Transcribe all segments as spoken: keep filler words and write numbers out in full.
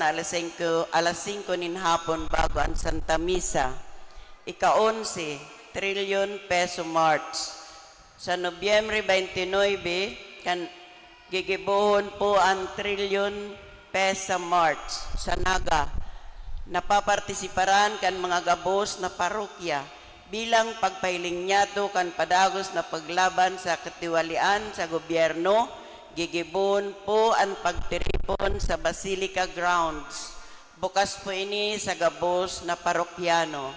na alas singko, alas singko nin hapon bago an Santa Misa. Ika-onse, Trillion Peso March. Sa Nobyembre twenty-nine, kan gigibohon po an Trillion Pesa March sa Naga. Napapartisiparan kan mga gabos na parokya. Bilang pagpahiling niyato kan padagos na paglaban sa katiwalian sa gobyerno, gigibohon po an pagtiripon sa Basilica Grounds. Bukas po ini sa gabos na parokyano.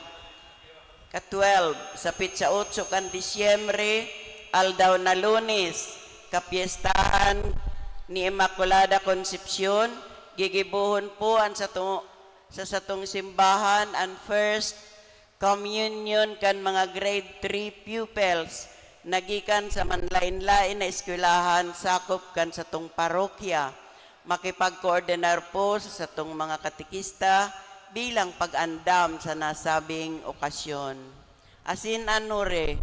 Ka-twelve, sa petsa otso kan Disyembre, aldaw na Lunes, kapyestahan ni Immaculada Concepcion, gigibohon po an sato-, sa satong simbahan an First Communion kan mga grade three pupils na gikan sa manlaen-laen na eskwelahan sakop kan satong parokya. Makipagkoordinar po sa satong mga katekista bilang pag-andam sa nasabing okasyon. Asin an hure,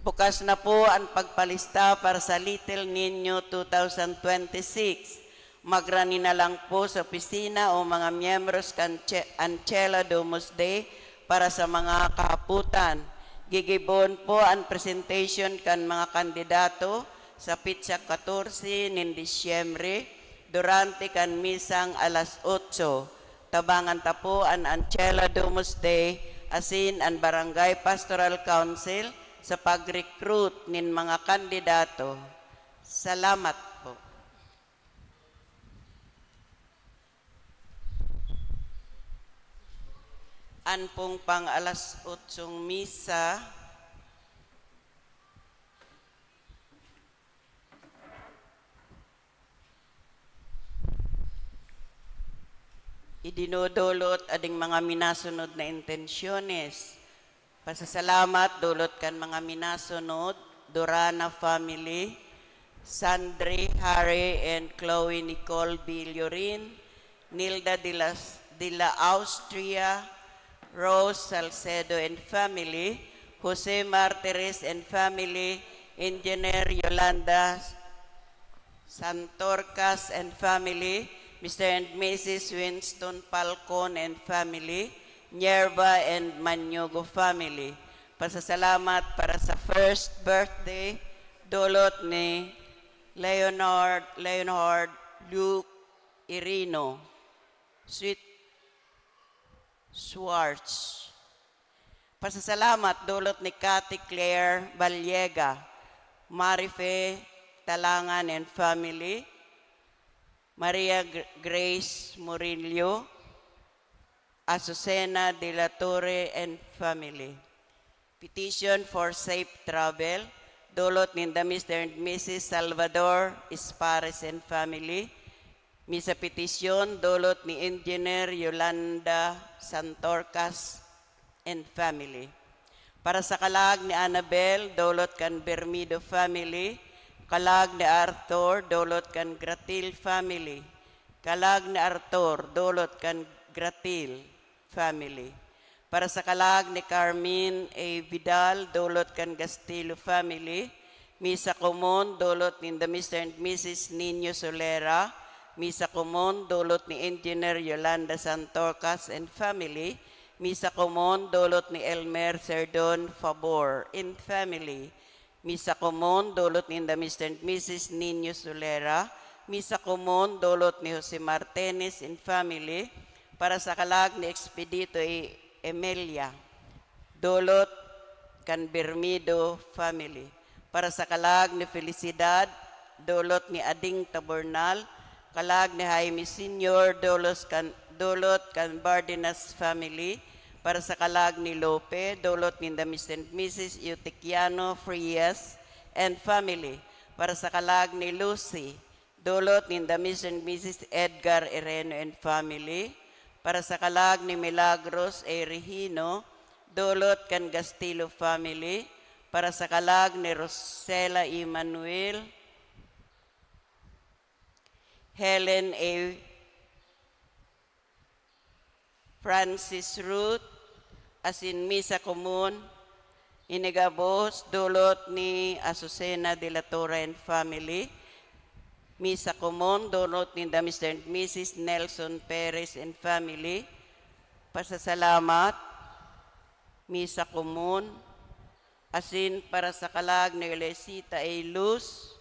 bukas na po an pagpalista para sa Little Niño two thousand twenty-six. Magrani na lang po sa opisina o mga miyembros kan Che-, Ancela Domus Day para sa mga kahapotan. Gigibohon po an presentation kan mga kandidato sa petsa katorse nin Disyembre durante kan misang alas otso. Tabangan ta po an Ancela Domus Day asin an Barangay Pastoral Council sa pag-recruit nin mga kandidato. Salamat po. An pong pang alas otsong misa, idinodolot ading mga minasunod na intensyones. Pasasalamat dolot kan mga minasunod, Durana family, Sandri, Harry, and Chloe Nicole Billorin, Nilda de la, de la Austria, Rose Salcedo and family, Jose Martires and family, Engineer Yolanda Santorcas and family, Mister and Missus Winston Falcon and family, Nierva and Manyogo family. Pasasalamat para sa first birthday, dolot ni Leonard, Leonard Luke Irino, Sweet Schwartz. Pasasalamat dolot ni Cathy Claire Vallega, Marife Talangan and family, Maria Gr-, Grace Murillo, Azucena de la Torre and family. Petition for safe travel, dolot ninda Mister and Missus Salvador Espares and family. Misa petisyon, dolot ni Engineer Yolanda Santorcas and family. Para sa kalag ni Annabel, dolot kan Bermido family. Kalag ni Arthur, dolot kan Gratil family. Kalag ni Arthur, dolot kan Gratil family. Para sa kalag ni Carmen A. Vidal, dolot kan Gastilo family. Misa komon, dolot ninda Mister and Missus Nino Solera. Misa komon, dolot ni Engineer Yolanda Santorcas and family. Misa komon, dolot ni Elmer Serdon Fabor and family. Misa komon, dolot ninda Mister and Missus Nino Solera. Misa komon, dolot ni Jose Martinez and family. Para sa kalag ni Expedito E-, Emelia, dolot kan Bermido family. Para sa kalag ni Felicidad, dolot ni Ading Tabornal. Kalag ni Jaime Senior, dolos kan, dolot kan Bardenas family. Para sa kalag ni Lope, dolot ninda Mister and Missus Eutiquiano Frias and family. Para sa kalag ni Lucy, dolot ninda Mister and Missus Edgar Ireno and family. Para sa kalag ni Milagros A. Regino, dolot kan Gastilo family. Para sa kalag ni Rosela Emmanuel, Helen A. Francis Ruth, asin misa komon, ini gabos, dolot ni Azucena de la Torre and family. Misa Komon, dulot ninda Mister and Missus Nelson Perez and family. Pasasalamat, Misa Komon, asin para sa kalag ni Eloisita A. Luz.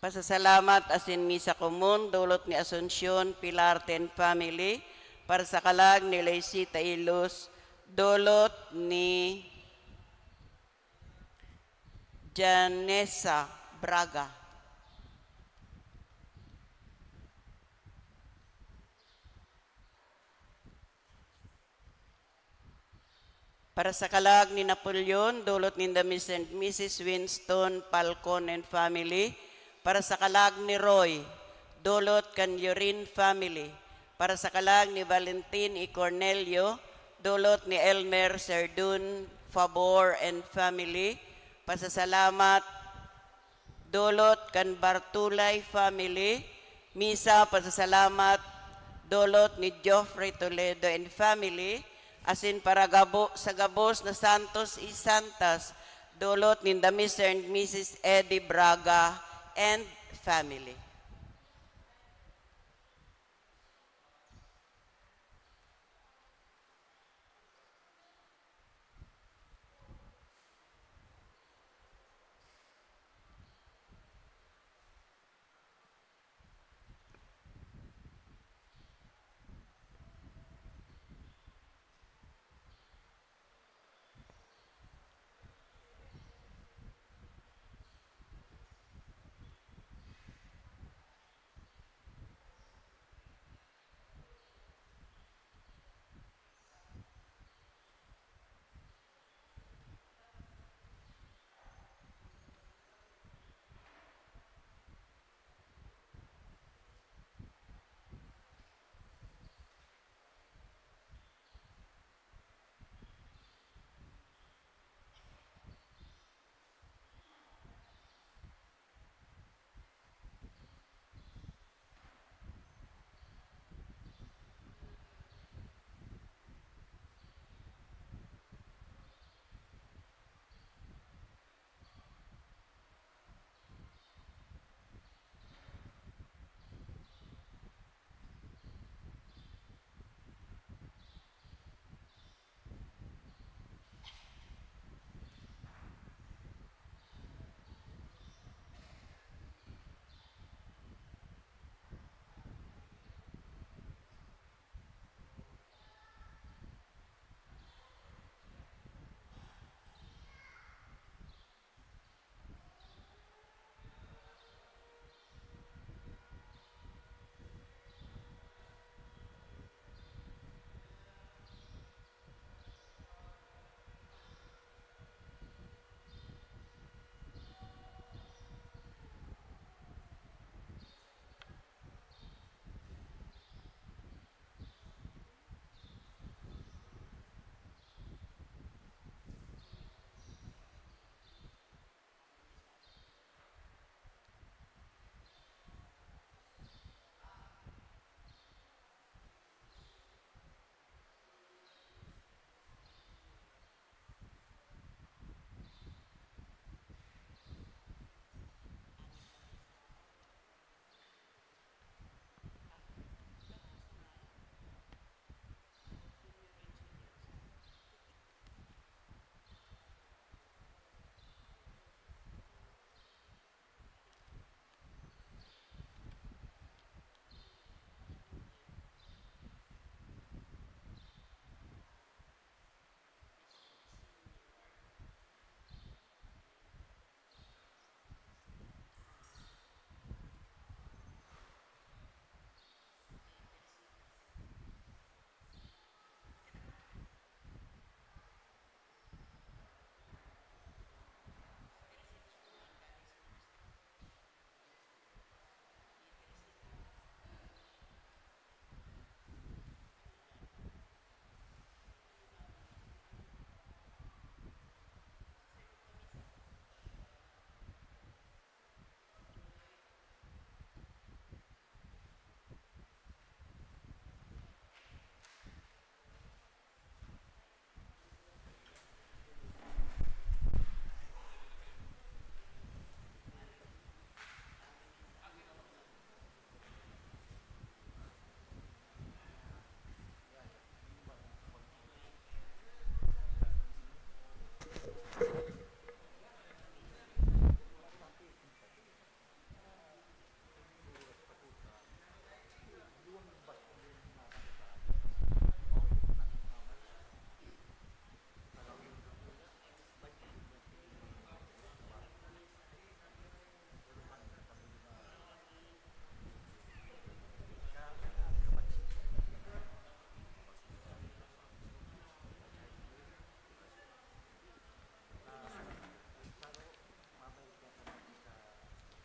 Pasasalamat asin Misa Komon, dulot ni Asuncion Pilarte and family. Para sa kalag ni Eloisita A. Luz, dulot ni Janessa Braga. Para sa kalag ni Napoleon, dulot ninda Mister and Missus Winston Falcon and family. Para sa kalag ni Roy, dulot kan Yurin family. Para sa kalag ni Valentin y Cornelio, dulot ni Elmer Serdun Fabor and family. Pasasalamat, dulot kan Bartulay family. Misa, pasasalamat, dulot ni Geoffrey Toledo and family. Asin para gabo-, sa gabos na santos y santas, dulot ninda Mister and Missus Eddie Braga and family.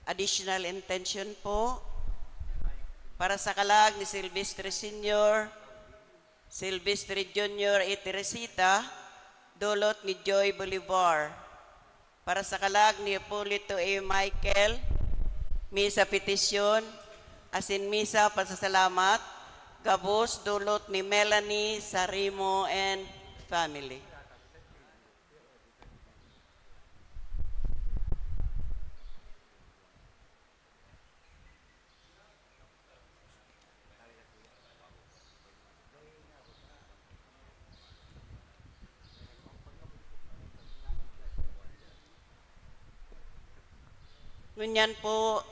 Additional intention po para sa kalag ni Silvestre Senior, Silvestre Junior y Teresita, dulot ni Joy Bolivar. Para sa kalag ni Hipólito A. Michael, misa petisyon, asin misa pasasalamat, gabos dulot ni Melanie Sarimo and family. Ngunyan po,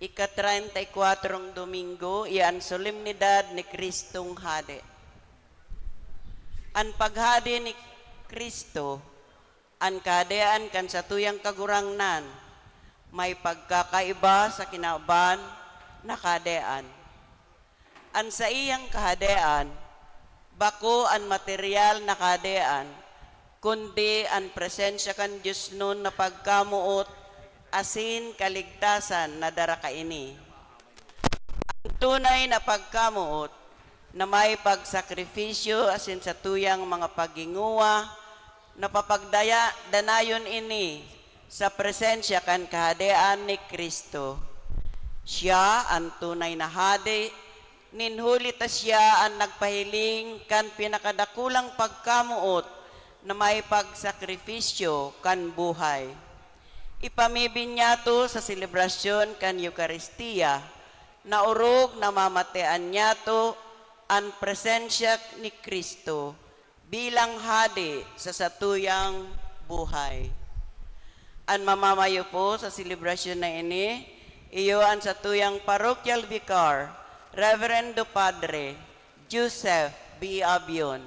ika-treinta y kuwatrong Domingo, iya an solemnidad ni Cristong Hade. An paghade ni Cristo, an Kahadean kan satuyang Kagurangnan, may pagkakaiba sa kinaban na kahadean. An saiyang kahadean, bako an materyal na kahadean, kundi an presensya kan diosnon na pagkamoot asin kaligtasan na dara kaini. An tunay na pagkamoot na may pagsakripisyo asin satuyang mga paghingowa, napapagdaya-danayon ini sa presensya kan Kahadean ni Cristo. Siya an tunay na Hade, nin huli ta siya an nagpahiling kan pinakadakulang pagkamoot na may pagsakripisyo kan buhay. Ipamibinyato sa selebrasyon kan Eukaristia, na orog na mamatean niyato an presensya ni Cristo bilang Hade sa satuyang buhay. An mamamayo po sa selebrasyon na ini, iyo an satuyang parochial vicar, Reverendo Padre Joseph B. Abion.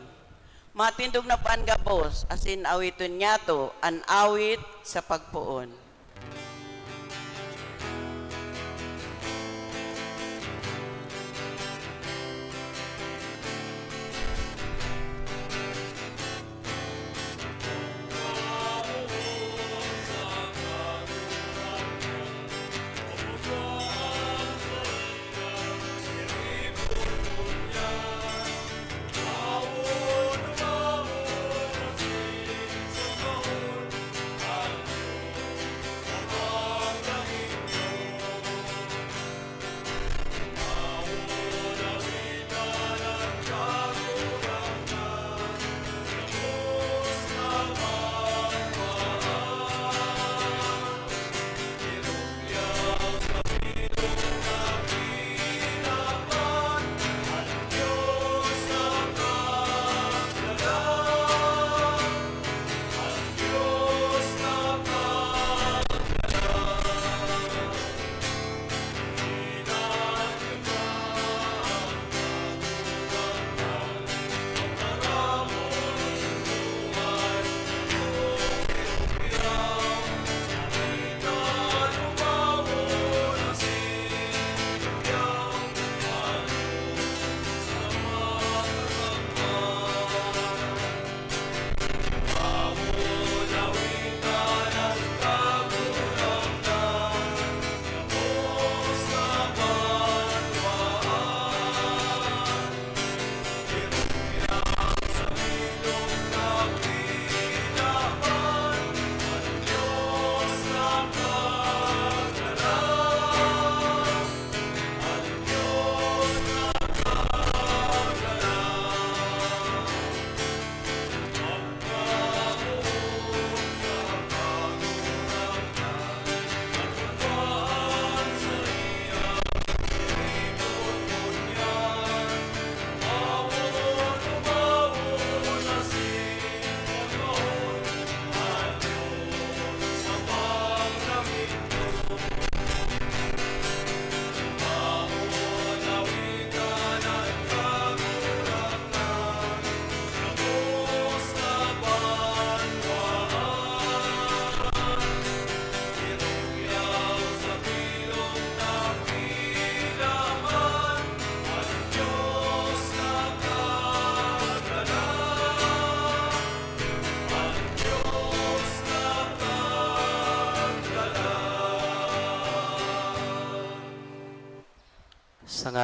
Matindog na po an gabos, asin awiton niyato an awit sa pagpoon.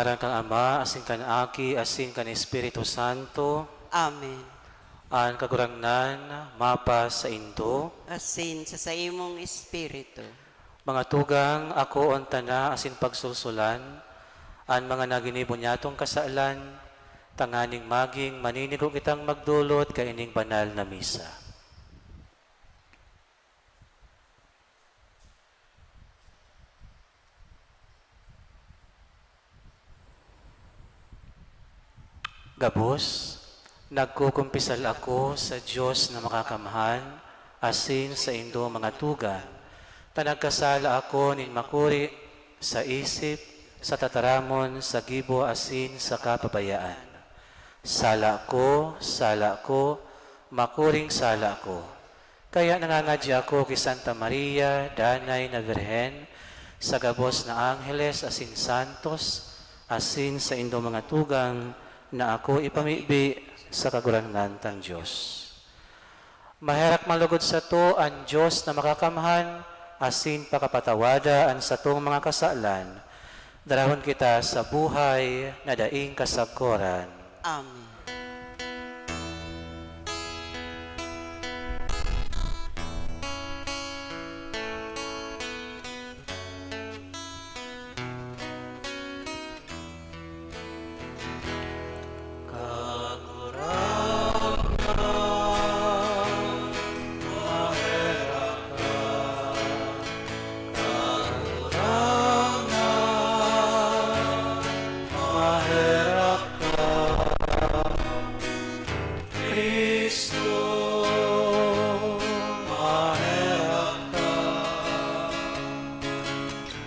Ngaran kan Ama, asin kan Aki, asin kan Espiritu Santo. Amen. An Kagurangnan mapasaindo. Asin sa saimong espiritu. Mga tugang, akoon ta na asin pagsulsulan an mga naginibo nyatong kasalan, tanganing magin maninigo kitang magdolot kaining banal na misa. Gabos, nagkukumpisal ako sa Dios na Makakamhan asin saindo, mga tugang, ta nagkasala ako nin makuri sa isip, sa tataramon, sa gibo asin sa kapabayaan. Sala ko, sala ko, makuring sala ko. Kaya nangangadya ako ki Santa Maria, danay na Birhen, sa gabos na angheles asin santos, asin saindo, mga tugang, na ako ipamibi sa Kagurangnan tang Dios. Maherak man lugod sato an Dios na Makakamhan asin pakapatawada an satong mga kasalan. Darahon kita sa buhay na daing kasagkoran. Amen. Cristo, maherak ka.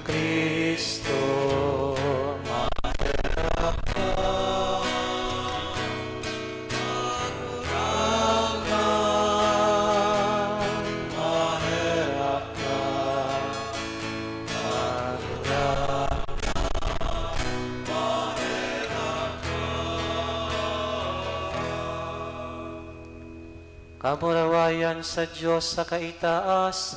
Cristo, maherak ka. Kagurangnan, maherak ka. Kagurangnan, maherak ka. Kamurawayan sa Dios sa kaitaasan.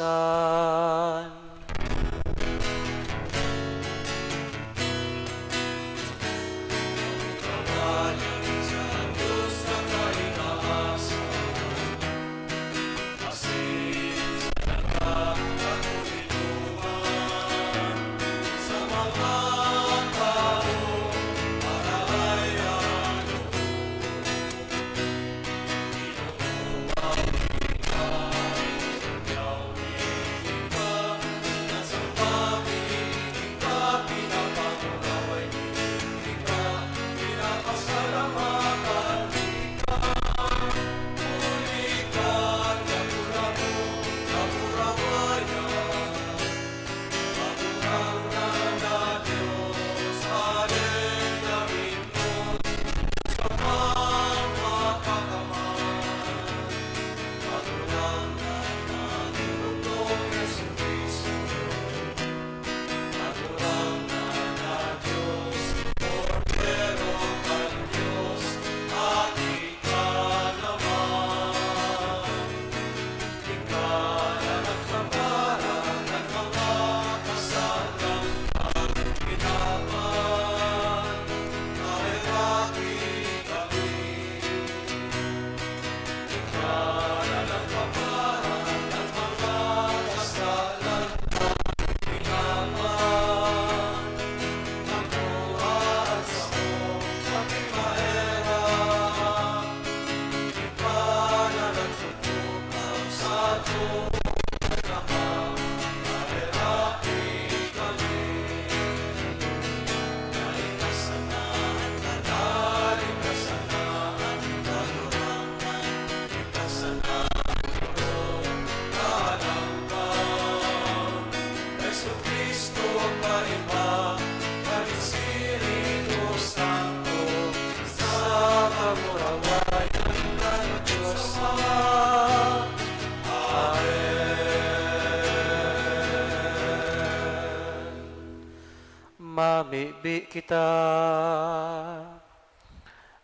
Mamibi kita.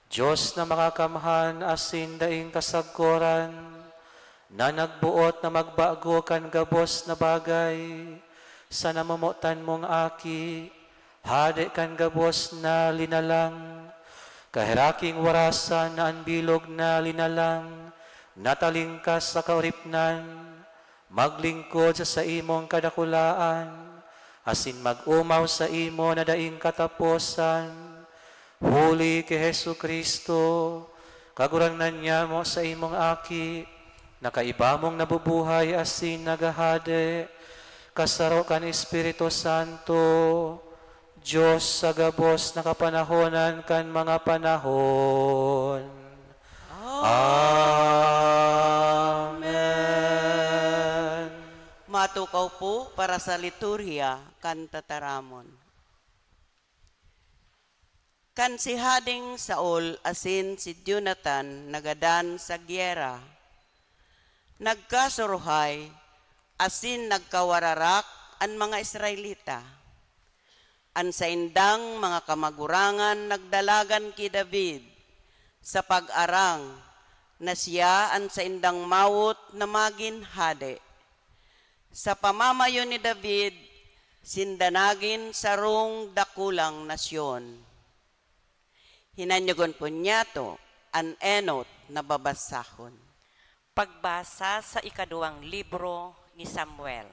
Dios na makakamhan asin daing kasagkoran, na nagboot na magbago kan gabos na bagay, sa namomotan mong Aki, Hade kan gabos na linalang, kaheraking warasan na an bilog na linalang, natalingkas sa kaoripnan, maglingkod sa saimong kadakulaan, asin mag-omaw sa imo na daing kataposan, huli ki Jesu-Cristo, Kagurangnan nyamo, sa imong Aki, na kaiba mong nabubuhay asin naghahade, kasaro kan Espiritu Santo, Dios sa gabos na kapanahonan kan mga panahon. Amen. Matukaw po para sa liturhiya kan tataramon. Kan si Hadeng Saul asin si Jonathan nagadan sa gyera, nagkasuruhay asin nagkawararak an mga Israelita. An saindang mga kamagurangan nagdalagan ki David sa pag-arang na siya an saindang mawot na magin hade. Sa pamamayo ni David, sinda nagin sarong dakulang nasyon. Hinanyogon po niyato an enot na babasahon. Pagbasa sa ikaduwang libro ni Samuel.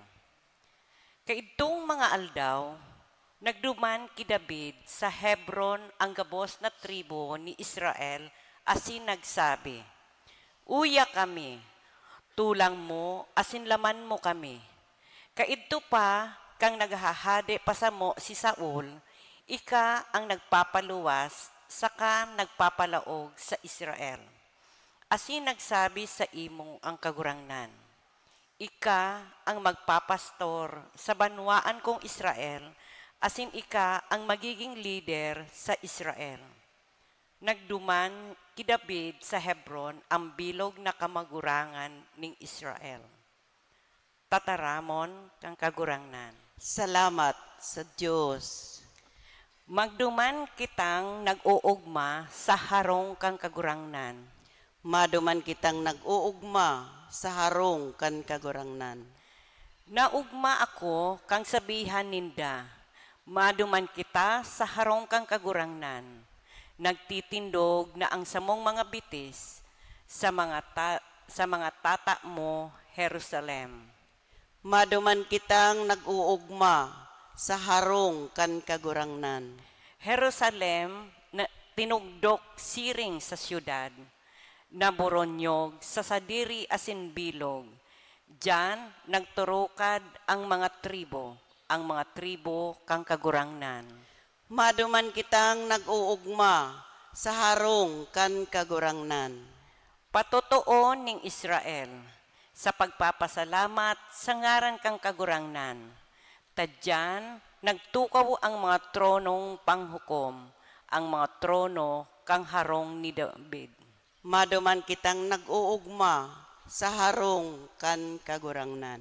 Kaidtong mga aldaw, nagduman ki David sa Hebron an gabos na tribu ni Israel asin nagsabi, "Uya kami, tulang mo asin laman mo kami." Kaidto pa, kan naghahade pa samo si Saul, ika an nagpapaluwas saka nagpapalaog sa Israel. Asin nagsabi saimo an Kagurangnan, "Ika an magpapastor sa banwaan kong Israel, asin ika an magiging lider sa Israel." Nagduman ki David sa Hebron an bilog na kamagurangan nin Israel. Tataramon kan Kagurangnan. Salamat sa Dios. Magduman kitang nag-oogma sa harong kan Kagurangnan. Maduman kitang nag-oogma sa harong kan Kagurangnan. Naogma ako kan sabihan ninda, "Maduman kita sa harong kan Kagurangnan." Nagtitindog na ang samong mga bitis sa mga ta-, sa mga tata mo, Jerusalem. Maduman kitang nag-oogma sa harong kan Kagurangnan. Jerusalem na tinugdok siring sa syudad, naboronyog sa sadiri asin bilog. Diyan nagturukad ang mga tribu, ang mga tribu kan Kagurangnan. Maduman kitang nag-oogma sa harong kan Kagurangnan. Patotoo nin Israel, sa pagpapasalamat sa ngaran kan Kagurangnan, ta diyan nagtukaw ang mga tronong panghukom, ang mga trono kan harong ni David. Maduman kitang nag-oogma sa harong kan Kagurangnan.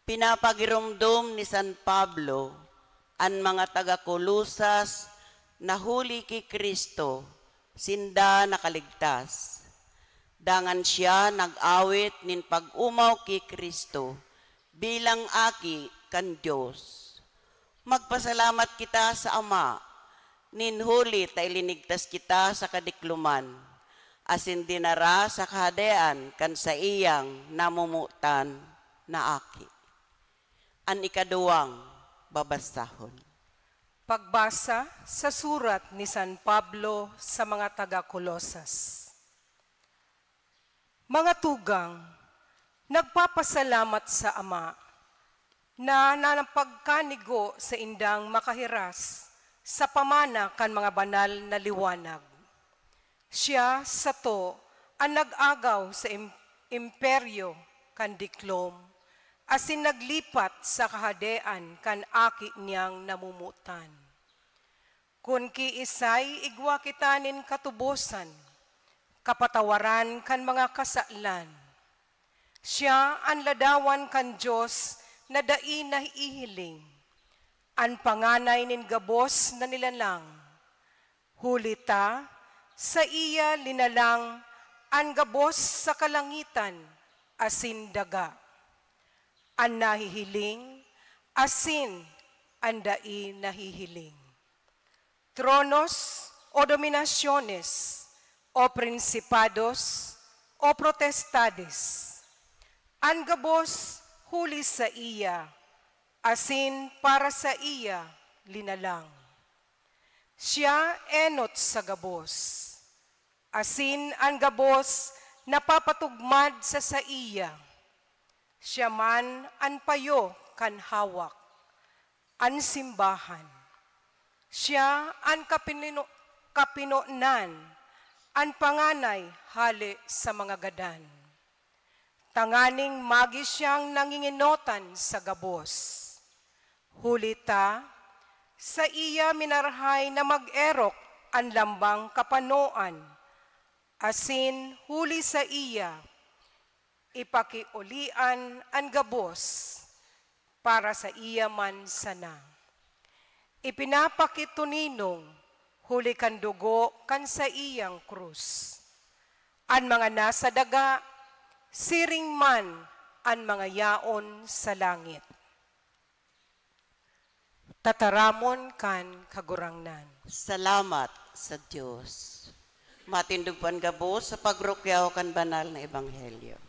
Pinapagiromdom ni San Pablo an mga taga Colosas na huli ki Cristo, sinda nakaligtas. Dangan siya nag-awit nin pag-omaw ki Cristo bilang Aki kan Dios. Magpasalamat kita sa Ama, nin huli ta ilinigtas kita sa kadikloman, asin dinara sa kahadean kan saiyang namomotan na Aki. An ikaduwang babasahon. Pagbasa sa surat ni San Pablo sa mga taga Colosas. Mga tugang, nagpapasalamat sa Ama na nanapagkanigo saindang makahiras sa pamana kan mga banal na liwanag. Siya sato an nag-agaw sa im-, imperyo kan diklom, asin naglipat sa kahadean kan Aki niyang namomotan. Kun kiisay igwa kita nin katubosan, kapatawaran kan mga kasalan. Siya an ladawan kan Dios na dai nahihiling, an panganay nin gabos na nilalang. Huli ta, saiya linalang an gabos sa kalangitan asin daga. An nahihiling asin an dai nahihiling. Tronos o dominasiones, o prinsipados, o protestades, an gabos huli saiya, asin para saiya linalang. Siya enot sa gabos, asin an gabos napapatugmad sa saiya. Siya man an payo kan hawak, an simbahan. Siya an kapinino-, kapinonan, an panganay hale sa mga gadan. Tanganing magi siyang nangingenotan sa gabos. Huli ta, saiya minarahay na mag-erok an lambang kapanoan, asin huli saiya, ipakiolian an gabos para saiya man sana. Ipinapakitoninong huli kan dugo kan saiyang krus. An mga nasa daga, siring man an mga yaon sa langit. Tataramon kan Kagurangnan. Salamat sa Dios. Matindog po an gabos sa pagrukyaw kan banal na ebanghelyo.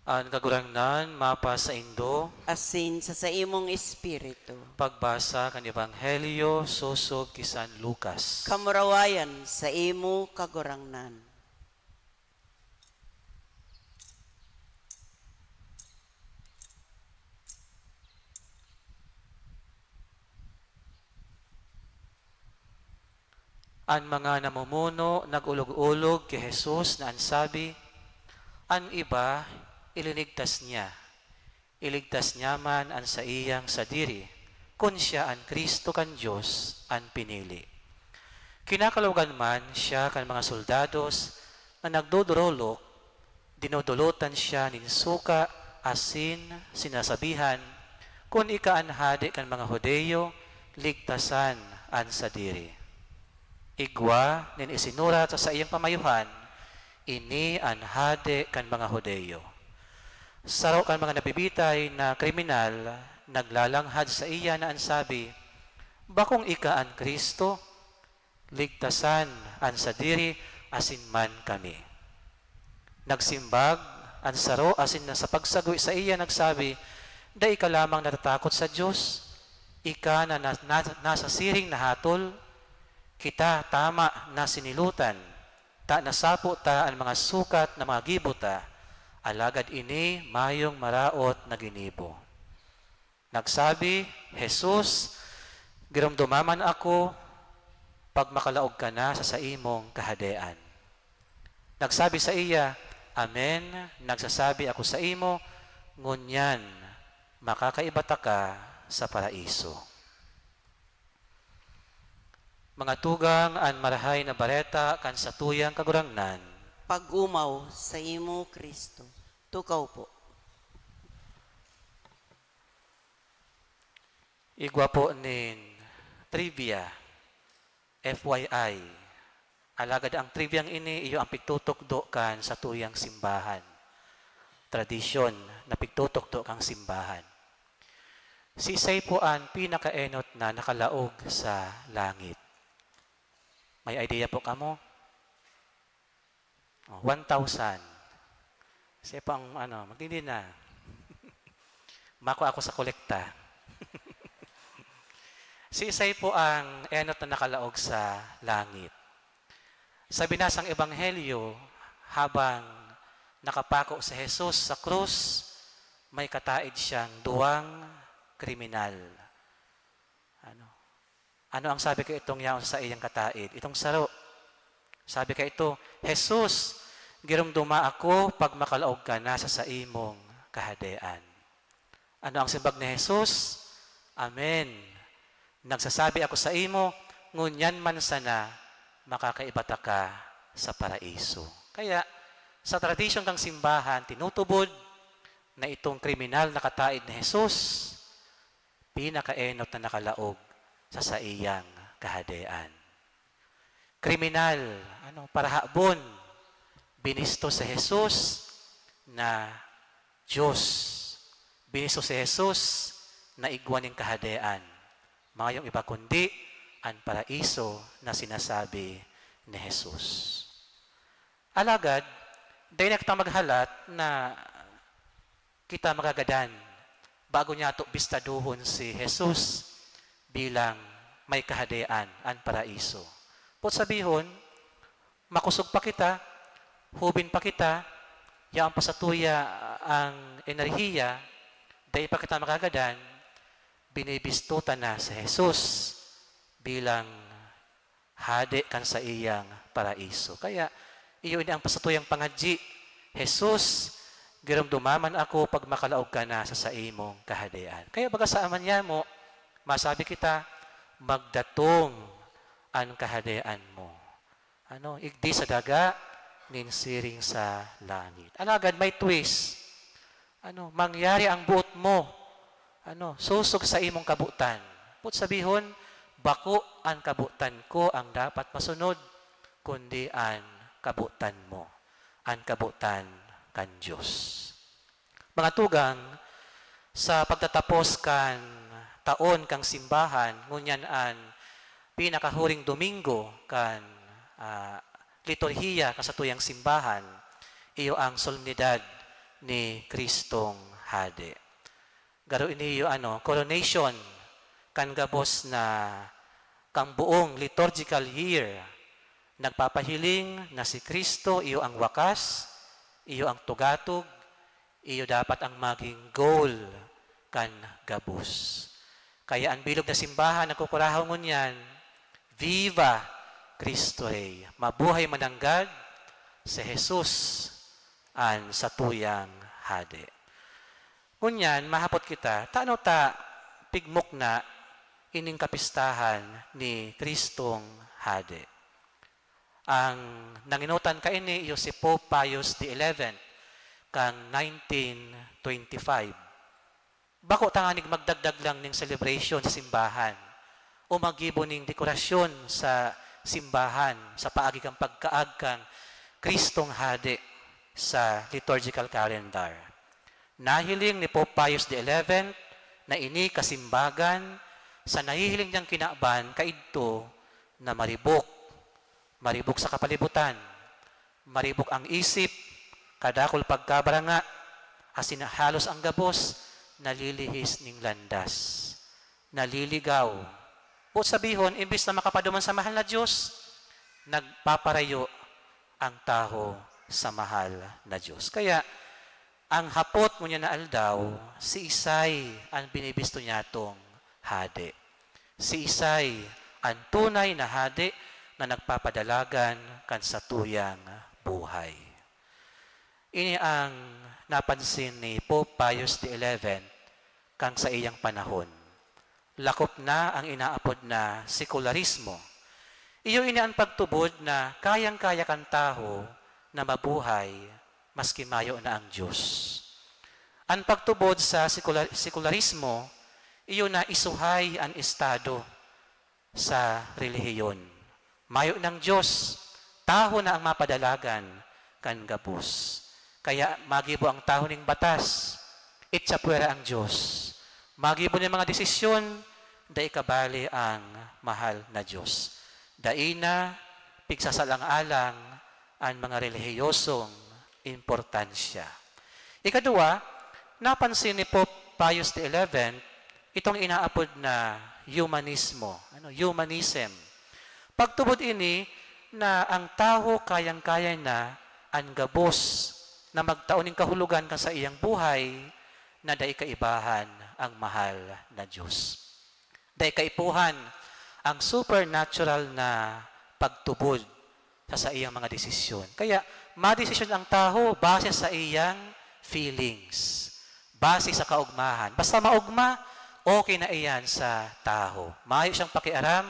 An Kagurangnan mapasaindo. Asin sa saimong espiritu. Pagbasa kan Ebanghelyo sosog ki San Lucas. Kamurawayan saimo, Kagurangnan. An mga namumuno nag-olog-olog ki Jesus na an sabi, "An iba, ilinigtas niya. Iligtas niya man an saiyang sadiri, kun siya an Cristo kan Dios, an pinili." Kinakalawagan man siya kan mga soldados na nagdodorolok, dinodolotan siya nin suka asin sinasabihan, "Kun ika an hade kan mga Judio, ligtasan an sadiri." Igwa nin isinurat sa saiyang pamayuhan, "Ini an hade kan mga Judio." Saro kan mga nabibitay na kriminal naglalanghad saiya na an sabi, "Bakong ika an Cristo? Ligtasan an sadiri asin man kami." Nagsimbag an saro asin na sa pagsagoy saiya nagsabi, "Dai ka lamang natatakot sa Dios? Ika na, na, na nasa siring na hatol? Kita tama na sinilotan, ta nasapo ta an mga sukat na mga gibo ta, alagad ini mayong maraot na ginibo." Nagsabi, "Jesus, giromdoma man ako pag makalaog ka na sa saimong kahadean." Nagsabi saiya, "Amen, nagsasabi ako saimo, ngunyan makakaiba taka sa Paraiso." Mga tugang, an Marahay na Bareta kan satuyang Kagurangnan. Pag-omaw saimo, Cristo. Tukaw po. Igwa po nin trivia. F Y I. Alagad ang trivyang ini, iyo ang pigtutukdo kan satuyang simbahan. Tradisyon na pigtutukdo kan simbahan. Siisay po an pinakaenot na nakalaog sa langit? May idea po kamo? Oh, one thousand. Siya po ang, ano, magdindi na. Mako ako sa kolekta. Siisay po ang enot na nakalaog sa langit? Sa binasang ebanghelyo, habang nakapako si Jesus sa krus, may kataid siyang duwang kriminal. Ano? Ano ang sabi kaitong yaon sa iyang kataid? Itong saro. Sabi kaito, "Jesus, giromdoma ako pag makalaog ka na sa saimong kahadean." Ano ang simbag ni Jesus? "Amen. Nagsasabi ako sa imo, ngunyan man sana makakaiba taka sa paraiso." Kaya, sa tradisyon kan simbahan, tinutubod na itong kriminal na kataid ni Jesus, pinakaenot na nakalaog sa saiyang kahadean. Kriminal, ano, parahabon, binisto si Jesus na Diyos. Binisto si Jesus na igwa nin kahadean. Mayong iba kundi an paraiso na sinasabi ni Jesus. Alagad, dai na kita maghalat na kita magagadan bago niyato bistadohon si Jesus bilang may kahadean, an paraiso. Put sabihon, makosog pa kita, hubin pa kita, yaon pa satuya ang enerhiya, dai pa kita magagadan, binibisto ta na si Jesus bilang hade kan saiyang paraiso. Kaya, iyo ini ang pasatuyang pangadyi, "Jesus, giromdoma man ako pag makalaog ka na sa saimong kahadean." Kaya baga sa Ama niyamo, masabi kita, "Magdatong an kahadean mo." Ano, igdi sa daga, nin siring sa langit. Alagad may twist. Ano, mangyari ang boot mo. Ano, sosog sa imong kabotan. Put sabihon, bako an kabotan ko ang dapat masunod, kundi an kabotan mo, an kabotan kan Diyos. Mga tugang, sa pagtatapos kan taon kan simbahan, ngunyan an pinakahuring Domingo kan, ah, liturhiya kan satuyang simbahan, iyo ang solemnidad ni Kristong Hade. Garo ini iyo, ano, coronation kan gabos na, kan buong liturgical year. Nagpapahiling na si Cristo iyo ang wakas, iyo ang tugatog, iyo dapat ang maging goal kan gabos. Kaya an bilog na simbahan nagkukurahaw ngunyan, "Viva Cristo Rey!" Mabuhay mananggad si Jesus, an satuyang Hade. Ngunyan, mahapot kita, tano ta pigmukna ining kapistahan ni Kristong Hade? Ang nanginutan kaini iyo si Pope Pius the eleventh kan nineteen twenty-five. Bako tanganing magdagdag lang ning celebration sa simbahan o maggibo ning dekorasyon sa simbahan sa paagi kan pagkaag kan Kristong Hade sa liturgical calendar. Nahiling ni Pope Pius the eleventh na ini kasimbagan sa nahihiling niyang kinaban kaidto na maribok, maribok sa kapalibutan, maribok ang isip, kadakul pagkabaranga, asin halos ang gabos nalilihis nin landas, naliligaw. O sabihon, imbis na makapaduman sa mahal na Diyos, nagpaparayo ang tawo sa mahal na Diyos. Kaya, ang hapot ngunyan na aldaw, siisay an binibisto niyatong hade? Siisay an tunay na hade na nagpapadalagan kan satuyang buhay? Ini ang napansin ni Pope Pius the eleventh kan saiyang panahon. Lakop na ang inaapod na sekularismo. Iyo ini an pagtubod na kayang-kaya kan tawo na mabuhay maski mayo na ang Diyos. An pagtubod sa sekula-, sekularismo, iyo na isuhay an Estado sa relihiyon. Mayo nang Dios, tawo na ang mapadalagan kan gabos. Kaya magibo ang tawo ning batas, itsapwera ang Dios. Magibo nin mga desisyon, dai kabali ang mahal na Dios. Dai na pigsasalang-alang an mga relihiyosong importansya. Ikaduwa, napansin ni Pope Pius the eleventh itong inaapod na humanismo, ano, humanism. Pagtubod ini na ang tawo kayang-kaya na an gabos na magtao nin kahulogan kan saiyang buhay na dai kaibahan ang mahal na Dios. Dai kaipuhan ang supernatural na pagtubod sa saiyang mga desisyon. Kaya, madesisyon ang tawo base sa iyang feelings, base sa kaugmahan. Basta maugma, okay na iyan sa tawo. Mayo siyang pakiaram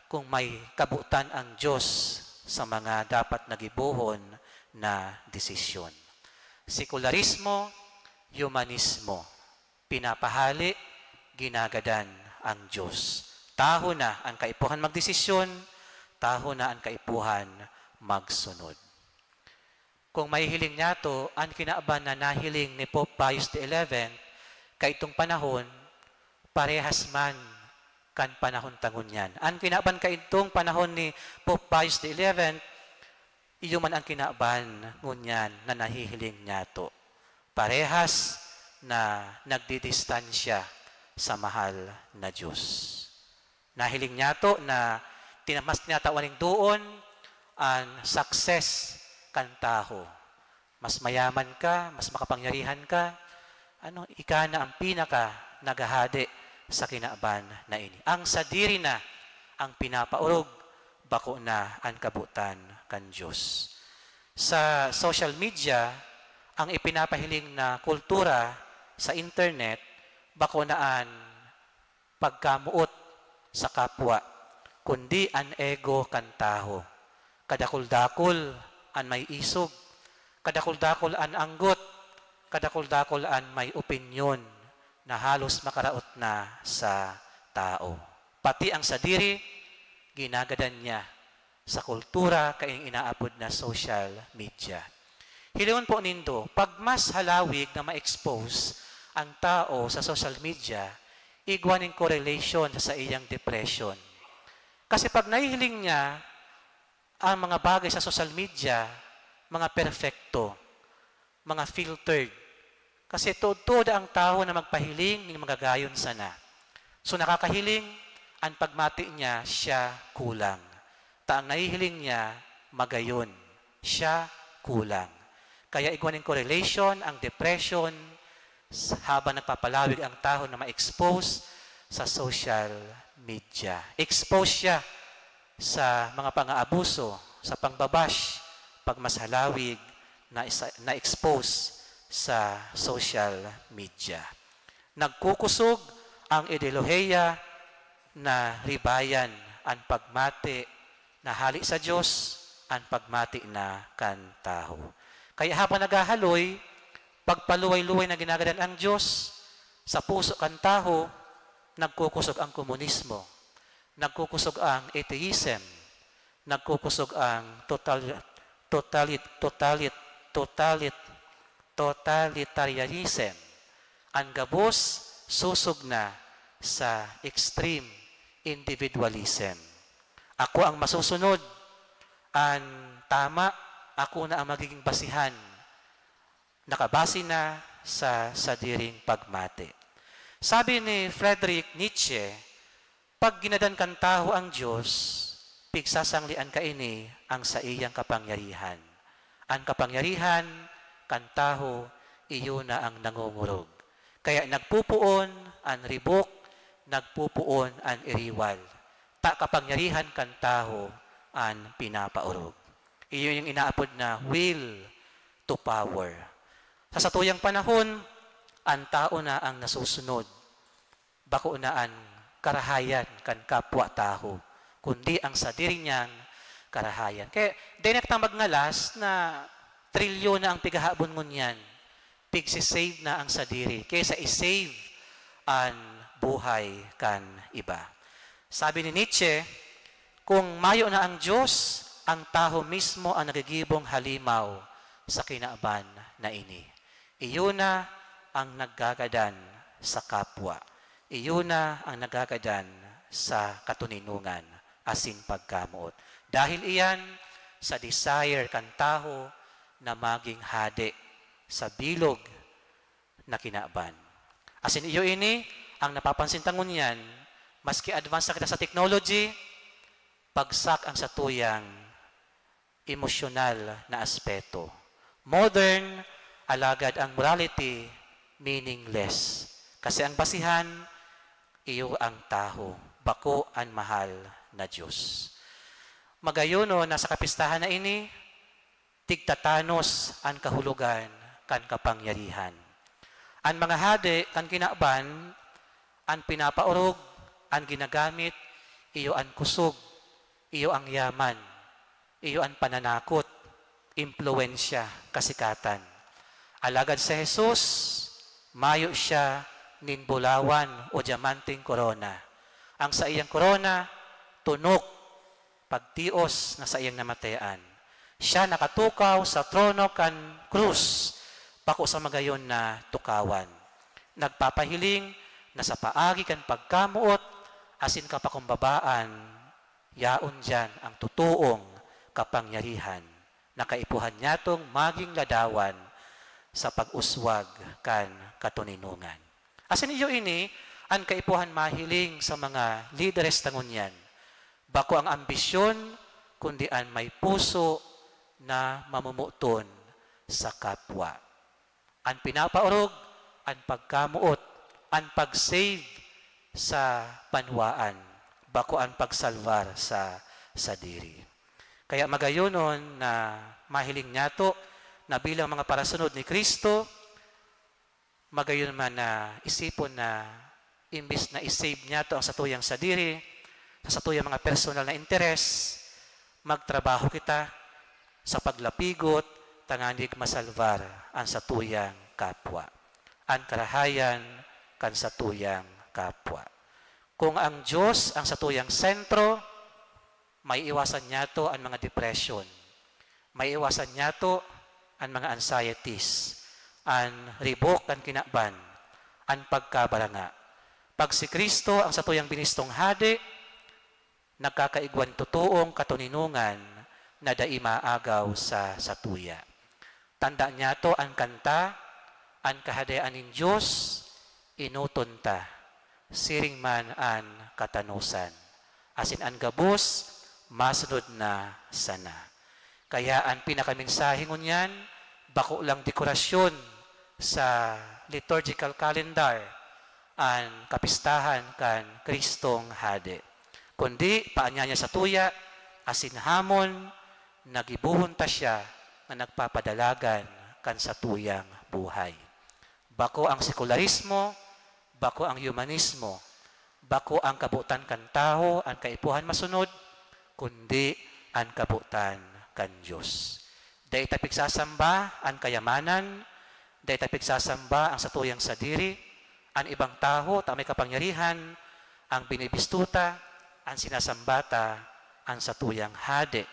kung may kabotan ang Dios sa mga dapat na gibohon na desisyon. Sekularismo, humanismo. Pinapahale, ginagadan ang Dios. Tawo na an kaipuhan magdesisyon, tawo na an kaipuhan magsunod. Kung mahihiling niyato, an kinaban na nahiling ni Pope Pius the eleventh kaidtong panahon, parehas man kan panahon ta ngunyan. An kinaban kaidtong panahon ni Pope Pius the eleventh, iyo man an kinaban ngunyan na nahihiling niyato. Parehas na nagdidistansya sa mahal na Dios. Nahiling niyato na tina-, mas tinatawan ning doon an success kan tawo. Mas mayaman ka, mas makapangyarihan ka, ano, ika na ang pinaka naghahade sa kinaban na ini. Ang sadiri na ang pinapaorog, bako na an kabotan kan Dios. Sa social media, ang ipinapahiling na kultura sa internet, bako na an pagkamoot sa kapwa, kundi an ego kan tawo. Kadakul-dakul an may isog, kadakul-dakul an anggot, kadakul-dakul an may opinyon na halos makaraot na sa tao. Pati ang sadiri, ginagadan niya sa kultura kaining inaapod na social media. Hilingon po nindo, pag mas halawig na ma-expose ang tao sa social media, igwa nin correlation sa saiyang depression. Kasi pag nahihiling niya ang mga bagay sa social media, mga perpekto, mga filtered. Kasi tuod-tuod ang tawo na magpahiling nin magagayon sana. So, nakakahiling, an pagmati niya, siya kulang. Ta ang nahihiling niya, magayon. Siya kulang. Kaya igwa nin correlation ang depression s-, habang nagpapalawig ang tawo na ma-expose sa social media. Expose siya sa mga pang-aabuso, sa pangbabash, pag mas halawig na isa, na-expose sa social media. Nagkukusog ang ideolohiya na ribayan an pagmati na hali sa Dios, an pagmati na kan tawo. Kaya habang naghahaloy, pagpaluway-luway na ginagadan ang Dios sa puso kan tawo, nagkukusog ang komunismo, nagkukusog ang atheism, nagkukusog ang total-, totalit-, totalit-, totalit-, totalitarianism. An gabos susog na sa extreme individualism. Ako ang masusunod, an tama, ako na ang magiging basihan. Nakabase na sa sadiring pagmati. Sabi ni Friedrich Nietzsche, "Pag ginadan kan tawo ang Dios, pigsasangli an kaini ang saiyang kapangyarihan. An kapangyarihan kan tawo, iyo na ang nangongorog. Kaya nagpupoon an ribok, nagpupoon an iriwal. Ta kapangyarihan kan tawo an pinapaorog." Iyo yung inaapod na will to power. Sa satuyang panahon, an tao na ang nasusunod. Bako na an karahayan kan kapwa tawo, kundi ang sadiri niyang karahayan. Kaya, dai na kita magngalas na trilyon na ang pigahabon ngunyan. Pigsi-save na ang sadiri kaysa i-save an buhay kan iba. Sabi ni Nietzsche, Kung mayo na ang Diyos, ang tawo mismo ang nagigibong halimaw sa kinaban na ini. Iyo na ang naggagadan sa kapwa. Iyo na ang naggagadan sa katoninongan asin pagkamoot. Dahil iyan sa desire kan tawo na maging hade sa bilog na kinaban. Asin iyo ini ang napapansin ta ngunyan, maski advance na kita sa technology, bagsak ang satuyang emosyonal na aspeto. Modern, alagad ang morality meaningless. Kasi ang basihan, iyo ang tawo, bako an mahal na Diyos. Magayon na sa kapistahan na ini, tigtatanos an kahulogan kan kapangyarihan. An mga hade kan kinaban, an pinapaorog, an ginagamit, iyo an kusog, iyo ang yaman, iyo an pananakot, impluwensya, kasikatan. Alagad si Jesus, mayo siya nin bulawan o diyamanteng korona. Ang saiyang korona, tunok, pagtios na saiyang namatean. Siya nakatukaw sa trono kan krus, bako sa magayon na tukawan. Nagpapahiling na sa paagi kan pagkamoot asin kapakumbabaan, yaon diyan ang totoong kapangyarihan na kaipuhan niyatong maging ladawan sa pag-uswag kan katoninongan. Asin iyo ini an kaipuhan mahiling sa mga lideres ta ngunyan. Bako ang ambisyon, kundi an may puso na mamomoton sa kapwa. An pinapaorog, an pagkamoot, an pag-save sa banwaan, bako an pagsalbar sa sadiri. Kaya magayonon na mahiling niyato na bilang mga parasunod ni Cristo, magayon man na isipon na imbis na i-save niyato ang satuyang sadiri, sa satuyang mga personal na interes, magtrabaho kita sa paglapigot tanganing masalbar an satuyang kapwa, an karahayan kan satuyang kapwa. Kung ang Diyos ang satuyang sentro, maiiwasan niyato an mga depression. Maiiwasan niyato an mga anxieties, an ribok kan kinaban, an pagkabaranga. Pag si Cristo ang satuyang binistong hade, nagkakaigwan totoong katoninongan na dai maagaw sa satuya. Tanda niyato an kanta, "An Kahadean nin Dios, enoton ta, siring man an katanosan, asin an gabos masunod na sana." Kaya an pinakamensahe ngunyan, bako lang dekorasyon sa liturgical calendar, an kapistahan kan Cristong Hade, kundi paanyaya satuya, asin hamon na gibohon ta siya na nagpapadalagan kan satuyang buhay. Bako ang sekularismo, bako ang humanismo, bako ang kabotan kan tawo an kaipuhan masunod, kundi an kabotan kan Dios. Dai ta pigsasamba an kayamanan, dai ta pigsasamba an satuyang sadiri, an ibang tawo ta may kapangyarihan, ang binibisto ta, an sinasamba ta, an satuyang Hade,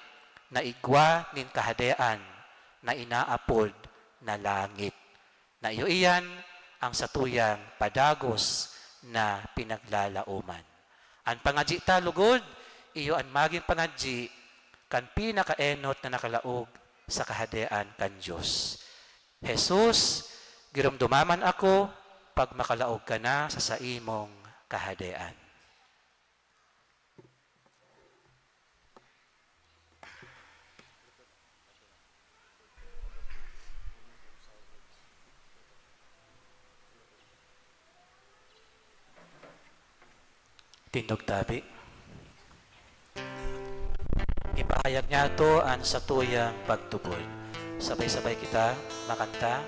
na igwa nin Kahadean na inaapod na langit, na iyo iyan ang satuyang padagos na pinaglalaoman. An pangadyi ta, lugod, iyo an magin pangadyi kan pinakaenot na nakalaog sa Kahadean kan Dios. "Jesus, giromdoma man ako pag makalaog ka na sa saimong Kahadean." Tindog tabi. Ipahayag niyato an satuyang pagtubod. Sabay-sabay kita makanta.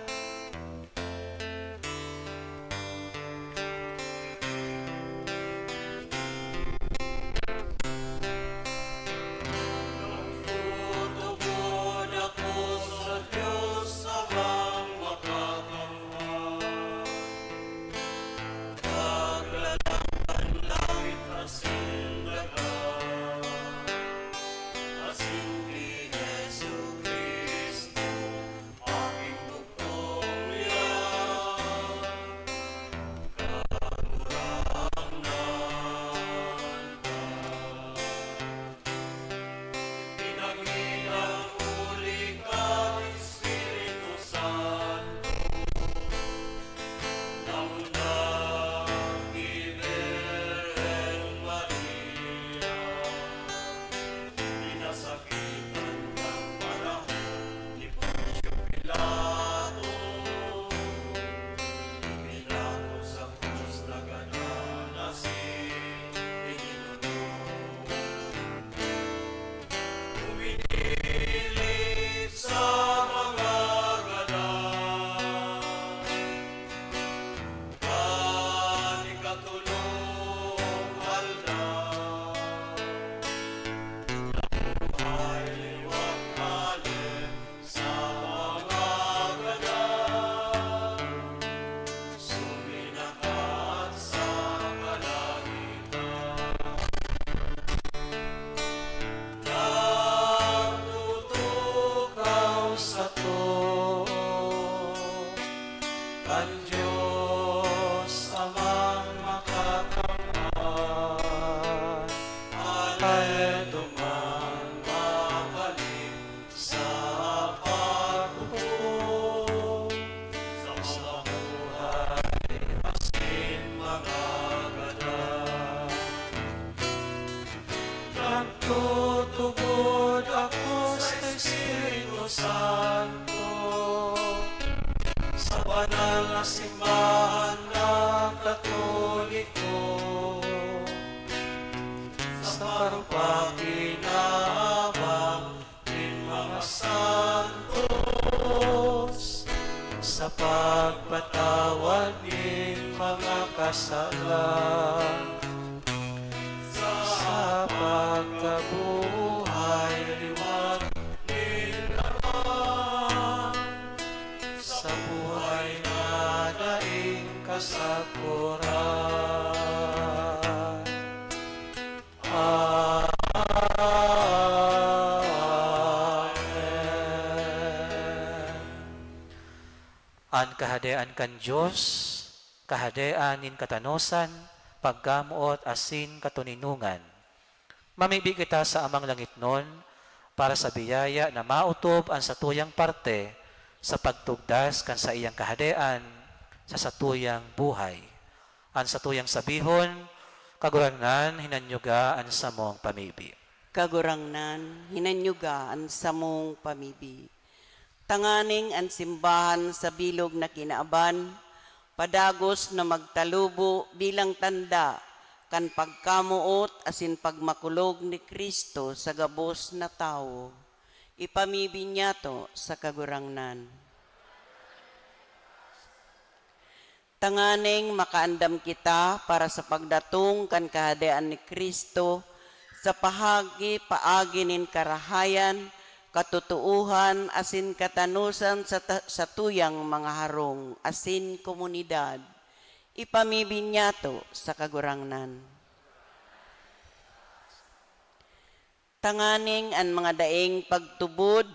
Ang Diyos Amang Makakamhan, alay duman mabalik sa paghukom sa mga buhay asin mga gadan. Nagtutubod ako sa Espiritu Santo, sa banal na simbahan na Katoliko, sa parong pakinabang nin mga santos, sa pagpatawad nin mga kasalan, sa pagkabuhay liwat nin Ama, sa buhay na daing kasakoran. Amen. An Kahadean kan Dios, Kahadean nin katanosan, pagkamoot asin katoninongan. Mamibi kita sa Amang Langitnon para sa biyaya na maotob an satuyang parte sa pagtugdas kan saiyang Kahadean sa satuyang buhay. An satuyang sabihon, Kagurangnan, hinanyuga an samong pamibi. Kagurangnan, hinanyuga an samong pamibi. Tanganing an simbahan sa bilog na kinaaban, padagos na magtalubo bilang tanda kan pagkamoot asin pagmakulog ni Cristo sa gabos na tawo. Ipamibi niyato sa Kagurangnan. Tanganing makaandam kita para sa pagdatong kan Kahadean ni Cristo sa pahagi paagi nin karahayan, katotoohan, asin katanosan sa ta-, satuyang mga harong asin komunidad. Ipamibi niyato sa Kagurangnan. Tanganing an mga daing pagtubod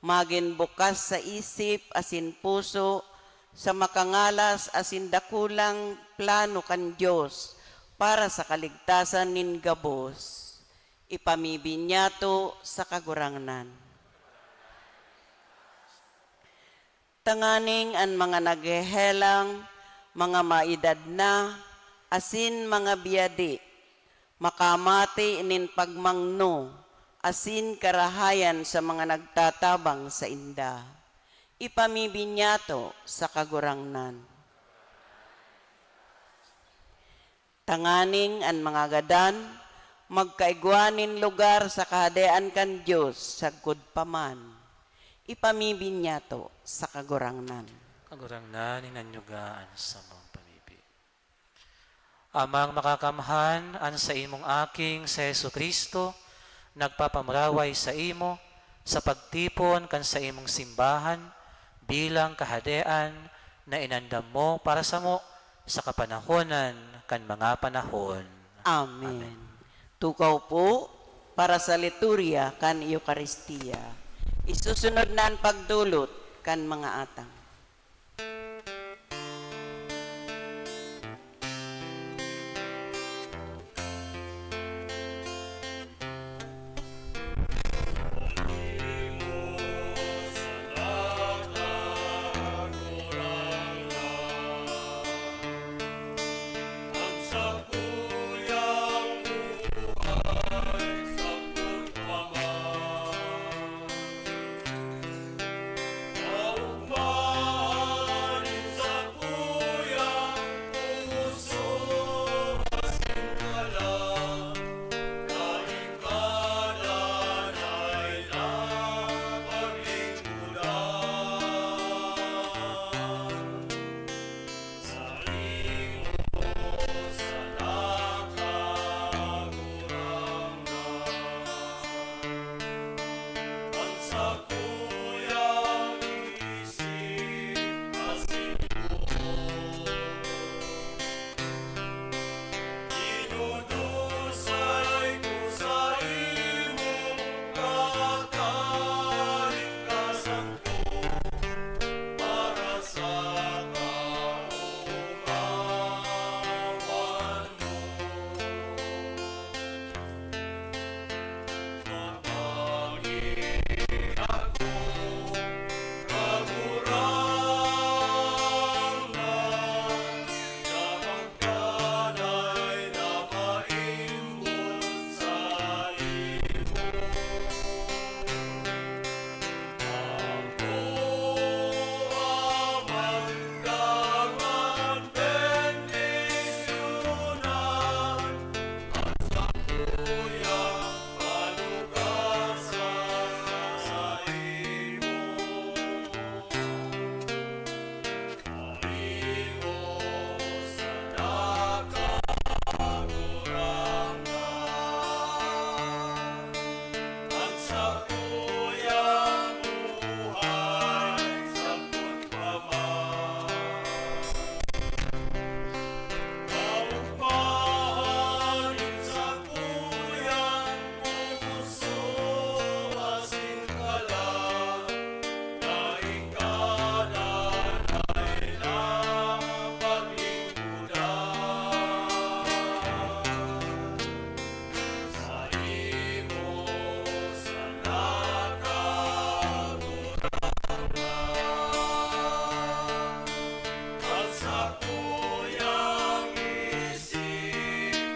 magin bukas sa isip asin puso sa makangalas asin dakulang plano kan Dios para sa kaligtasan nin gabos. Ipamibi niyato sa Kagurangnan. Tanganing an mga naghehelang, mga maedad na, asin mga biyadi, makamati nin pagmangno asin karahayan sa mga nagtatabang sainda. Ipamibi niyato sa Kagurangnan. Tanganing an mga gadan magkaigwa nin lugar sa Kahadean kan Dios sagkod pa man. Ipamibi niyato sa Kagurangnan. Kagurangnan, hinanyuga an samong pamibi. Amang Makakamhan, an saimong Aking si Jesu-Cristo nagpapamuraway saimo sa pagtipon kan saimong simbahan bilang Kahadean na inandam mo para samo sa kapanahonan kan mga panahon. Amen. Amen. Tukaw po para sa liturya kan Eukaristia. Isusunod na an pagdolot kan mga atang.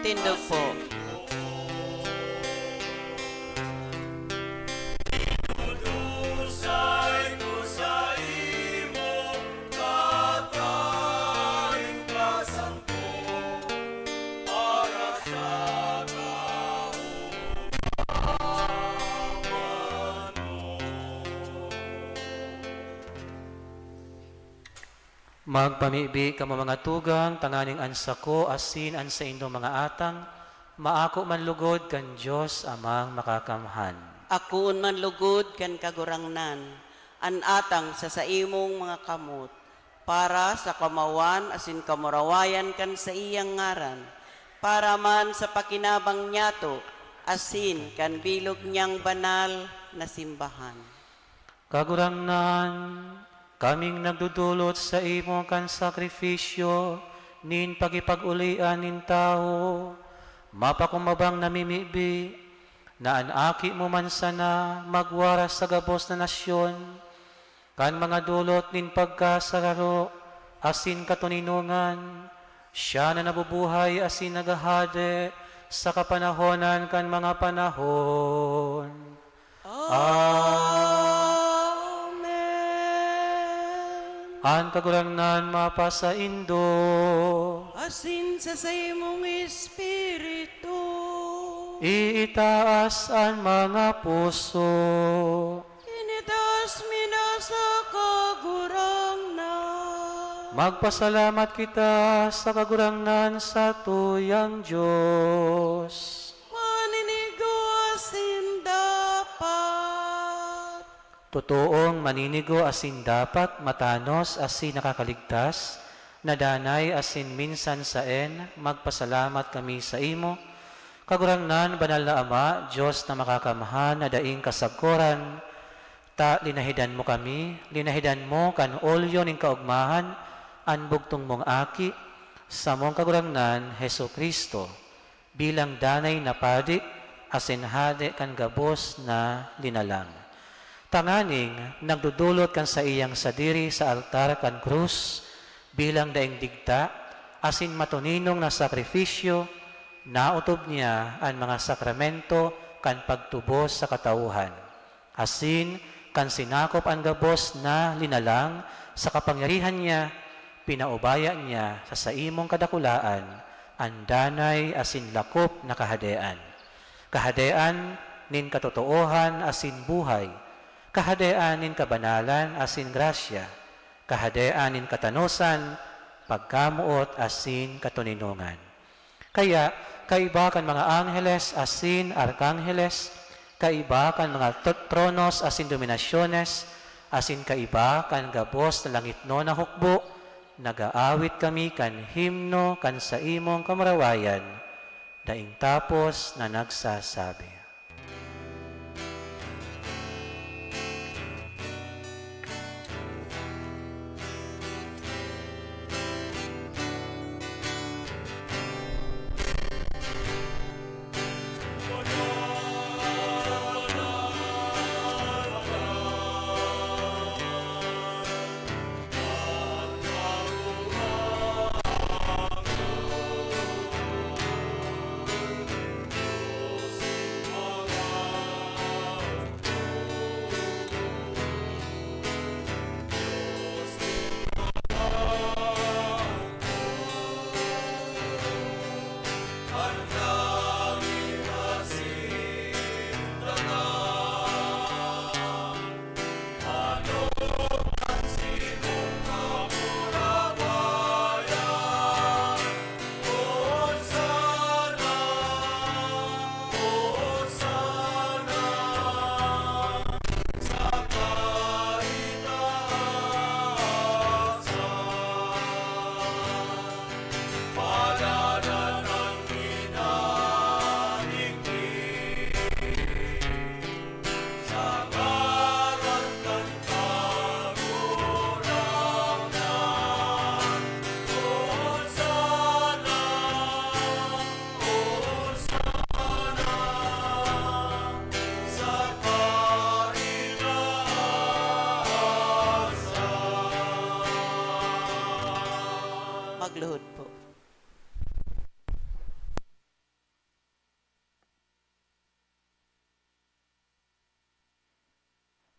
Tindog po. Magpamibi kamo, mga tugang, tanganing an sako asin an saindong mga atang maako man lugod kan Dios Amang Makakamhan. Akoon man lugod kan Kagurangnan an atang sa saimong mga kamot, para sa kamawan asin kamurawayan kan saiyang ngaran, para man sa pakinabang niyato asin kan bilog niyang banal na simbahan. Kagurangnan, kaming nagdodolot saimo kan sakrifisyo nin pakipag-olian nin tawo, mapakumbabang namimibi, na an Aki mo man sana magwaras sa gabos na nasyon, kan mga dolot nin pagkasararo asin katoninongan, siya na nabubuhay asin naghahade sa kapanahonan kan mga panahon. Amen. An Kagurangnan mapasaindo. Asin sa saimong espiritu. Iitaas an mga puso. Initaas mi na sa Kagurangnan. Magpasalamat kita sa Kagurangnan, satuyang Dios. Maninigo asin dapat. Totoong maninigo asin dapat, matanos asin nakakaligtas, na danay asin minsan saen, magpasalamat kami saimo, Kagurangnan, Banal na Ama, Dios na Makakamhan na daing kasagkoran, ta linahidan mo kami, linahidan mo kan olyo nin kaogmahan an bugtong mong Aki, samong Kagurangnan, Jesu-Cristo, bilang danay na padi asin hade kan gabos na linalang. Tanganing nagdodolot kan saiyang sadiri sa altar kan krus bilang daing digta asin matoninong na sakrifisyo, naotob niya an mga sakramento kan pagtubos sa katauhan. Asin kan sinakop an gabos na linalang sa kapangyarihan niya, pinaubaya niya sa saimong kadakulaan an danay asin lakop na Kahadean, Kahadean nin katotoohan asin buhay, Kahadean nin kabanalan asin grasya, Kahadean nin katanosan, pagkamoot asin katoninongan. Kaya, kaiba kan mga angheles asin arkangheles, kaiba kan mga tro-, tronos asin dominasyones, asin kaiba kan gabos na langitnon na hukbo, nag-aawit kami kan himno kan saimong kamurawayan, daing tapos na nagsasabi.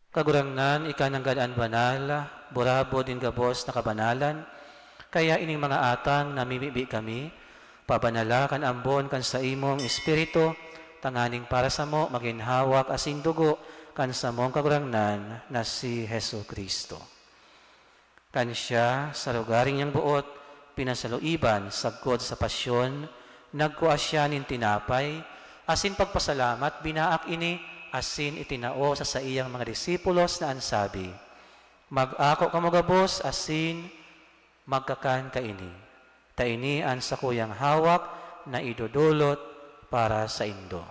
Kagurangnan, ika nanggad an banal, burabod nin gabos na kabanalan, kaya ining mga atang namimibi kami, pabanala kan ambon kan saimong Espiritu, tanganing para samo magin hawak asin dugo kan samong Kagurangnan na si Jesu-Cristo. Kan siya, sa lugaring niyang boot, pinasaluiban sagkod sa pasyon, nagkua siya nin tinapay, asin pagpasalamat, binaak ini, asin itinao sa saiyang mga disipulos na an sabi, "Mag-ako kamo gabos asin magkakan kaini, ta ini an sakuyang hawak na idodolot para saindo."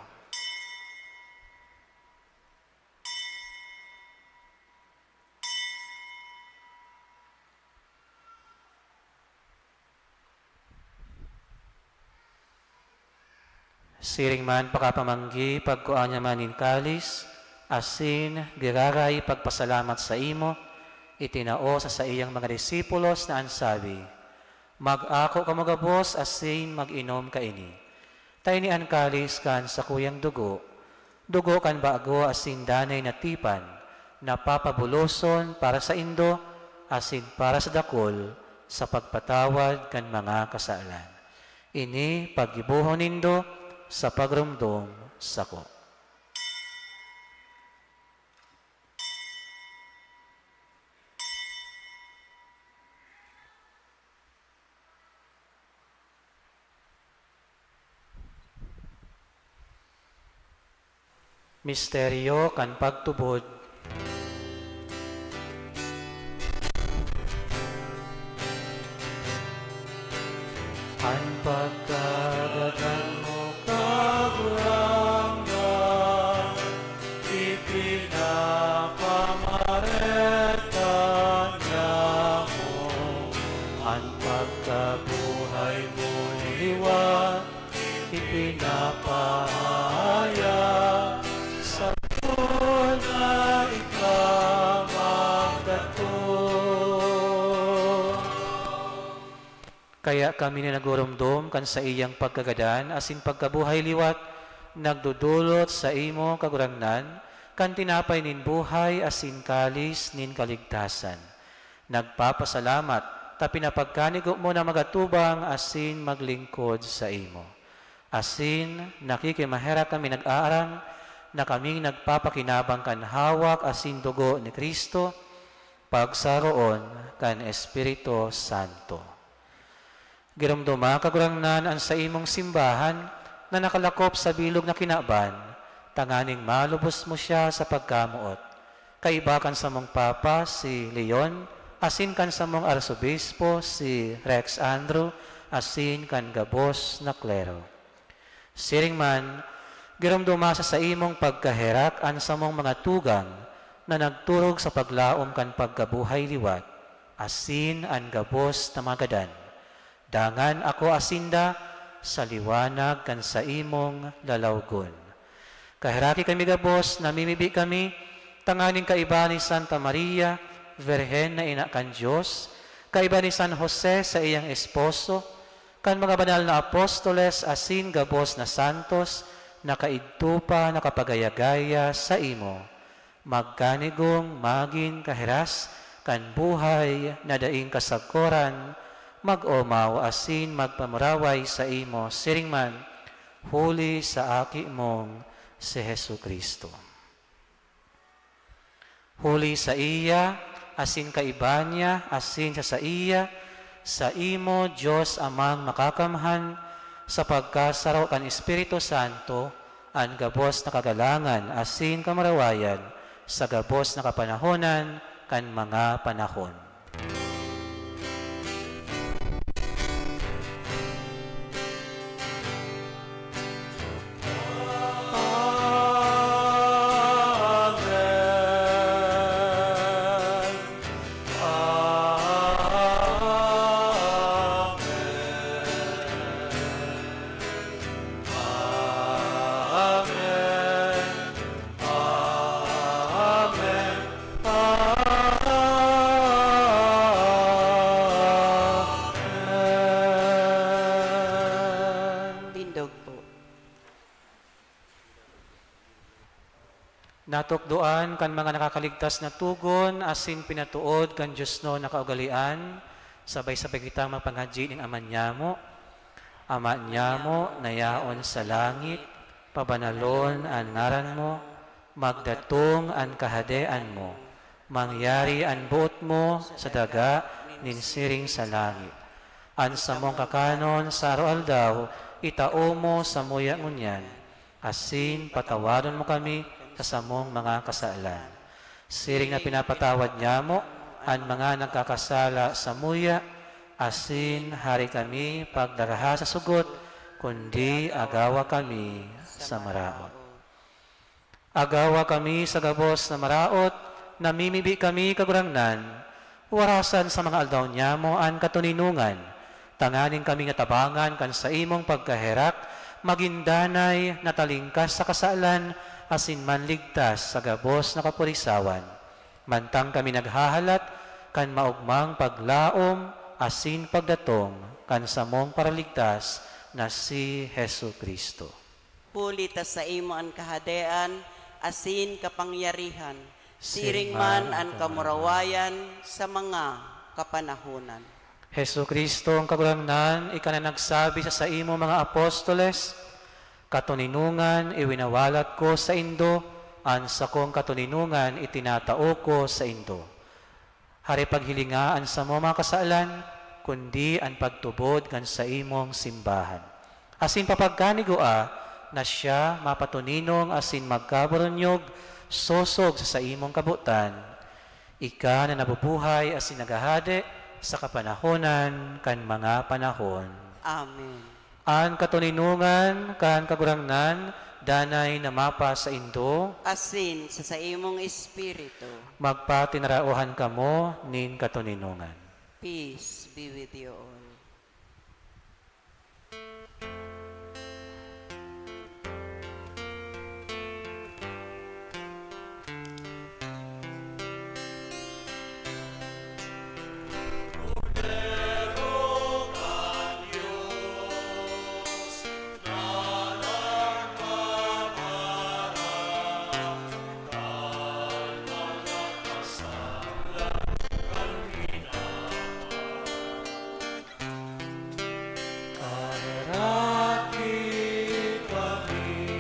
Siring man pakapamanggi, pagkua niya man nin kalis, asin giraray pagpasalamat saimo, itinao sa saiyang mga disipulos na an sabi, "Mag-ako kamo gabos asin mag-inom kaini. Ta ini an kalis kan sakuyang dugo, dugo kan bago asin danay na tipan, na papabuloson para saindo asin para sa dakul sa pagpatawad kan mga kasalan. Ini paggibohon nindo sa pagromdom sako." Misteryo kan pagtubod. An pagkagadan mo, Kagurangnan, ipinapamareta niamo. An pagkabuhay mo liwat ipinapahayag sa na ika magdatong. Kaya kami na nagurumdom kan saiyang pagkagadan asin pagkabuhay liwat, nagdodolot saimo, Kagurangnan, kan tinapay nin buhay asin kalis nin kaligtasan. Nagpapasalamat ta pinapagkanigo mo na magatubang asin maglingkod saimo. Asin nakikimaherak kami nag-aarang na kaming nagpapakinabang kan hawak asin dugo ni Cristo, pagsaroon kan Espiritu Santo. Giromdoma, Kagurangnan, an saimong simbahan na nakalakop sa bilog na kinaban, tanganing malubos mo siya sa pagkamoot. Kaiba kan samong Papa, si Leon, asin kan samong Arsobispo, si Rex Andrew, asin kan gabos na klero. Siring man, giromdoma sa saimong pagkaherak an samong mga tugang na nagturog sa paglaom kan pagkabuhay liwat, asin an gabos na mga gadan. Dangan akua sinda sa liwanag kan saimong lalawgon. Kaheraki kami gabos, namimibi kami, tanganing kaiba ni Santa Maria, Virgen na ina kan Dios, kaiba ni San Jose, saiyang esposo, kan mga banal na apostoles asin gabos na santos na kaidto pa nakapagaya-gaya saimo, magkanigong magin kahiras kan buhay na daing kasagkoran, mag-omaw asin magpamuraway saimo siring man, huli sa Aki mong si Jesu-Cristo. Huli saiya, asin kaiba niya, asin sa saiya, saimo, Dios Amang Makakamhan, sa pagkasaro kan Espiritu Santo, an gabos na kagalangan asin kamurawayan sa gabos na kapanahonan kan mga panahon. Natukdoan kan mga nakakaligtas na togon asin pinatuod kan diosnon na kaugalean, sabay-sabay kitang magpangadyi nin Ama niyamo. Ama niyamo na yaon sa langit, pabanalon an ngaran mo, magdatong an kahadean mo, mangyari an boot mo sa daga nin siring sa langit. An samong kakanon sa araw-aldaw, itao mo samuya ngunyan, asin patawadon mo kami sa samong mga kasalan. Siring na pinapatawad nyamo an mga nagkakasala samuya, asin hari kami pagdaraha sa sugot, kundi agawa kami sa maraot. Agawa kami sa gabos na maraot, namimibi kami, Kagurangnan, warasan sa mga aldaw nyamo an katoninongan, tanganing kami natabangan kan saimong pagkaherak, magin danay, natalingkas sa kasalan, asin manligtas sa gabos na kapurisawan. Mantang kami naghahalat kan maogmang paglaom asin pagdatong kan samong Paraligtas na si Jesu-Cristo. Huli ta saimo an kahadean asin kapangyarihan, siring man an kamurawayan sa mga kapanahonan. Jesu-Cristo, ang Kagurangnan, ika na nagsabi sa saimo mga apostoles, "Katoninongan iwinawalat ko saindo, an sakong katoninongan itinatao ko saindo." Hare paghilinga an samo mga kasalan, kundi an pagtubod kan saimong simbahan. Asin papagkanigua na siya mapatoninong asin magkaburunyog sosog sa saimong kabotan, ika na nabubuhay asin naghahade sa kapanahonan kan mga panahon. Amen. An katoninongan kan Kagurangnan danay na mapasaindo. Asin sa saimong espiritu. Magpatinaraohan kamo nin katoninongan. Peace be with you all. Kaheraki kami.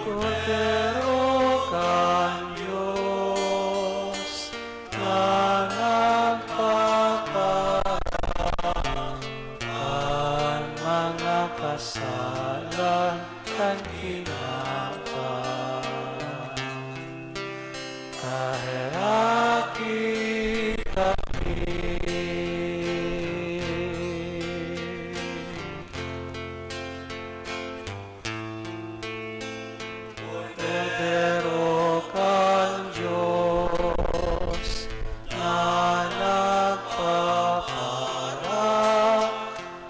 Kordero kan Dios na nagpaparan kan mga kasalan kan tinapay. Kaheraki kami. Kordero kan Dios na nagpaparan